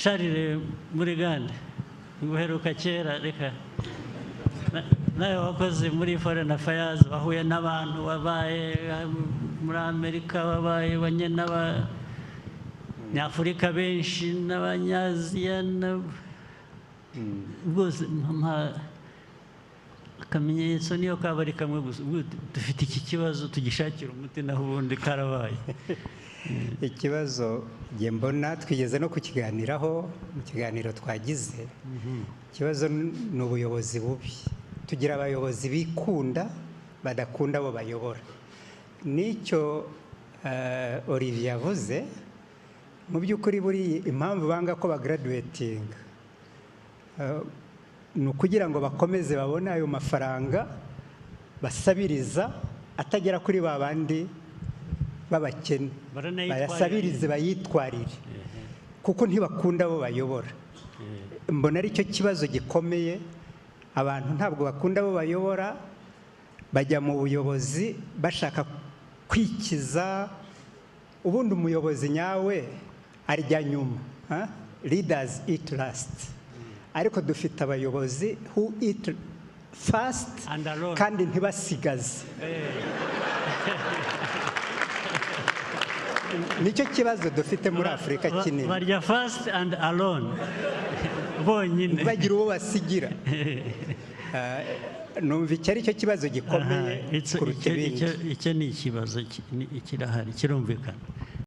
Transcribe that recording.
Charles Murigande, nguheruka kera, reka nawe wakoze muri foreign affairs, wahuye n'abantu, wabaye muri Amerika, wabaye banye n'Abanyafurika benshi n'Abanyaziya, rwose mpa akamenyetso niyo kaba ari kamwe gusa, dufite iki kibazo tugishakira umuti, naho ubundi karabaye. Ikibazo njye mbona twigeze no kukiganiraho mu kiganiro twagize, ikibazo ni ubuyobozi bubi. Tugira abayobozi bikunda, badakunda abo bayobora. Nicyo Olivier yavuze, mu by'ukuri buri impamvu banga ko bagraduatinga ni ukugira ngo bakomeze babone ayo mafaranga basabiriza atagera kuri ba bandi b'abakene, bayasabirize bayitwarire, kuko ntibakunda abo bayobora. Mbona aricyo kibazo gikomeye, abantu ntabwo bakunda abo bayobora, bajya mu buyobozi bashaka kwikiza. Ubundi umuyobozi nyawe arya nyuma, leaders eat last, ariko dufite abayobozi who eat fast kandi ntibasigaze. Nicyo kibazo dufite muri Afurika kinini, barya fast and alone bonyine, bagira uwo basigira. Numva icyo ari cyo kibazo gikomeye kuruta ibindi. Icyo ni ikibazo kirahari, kirumvikana.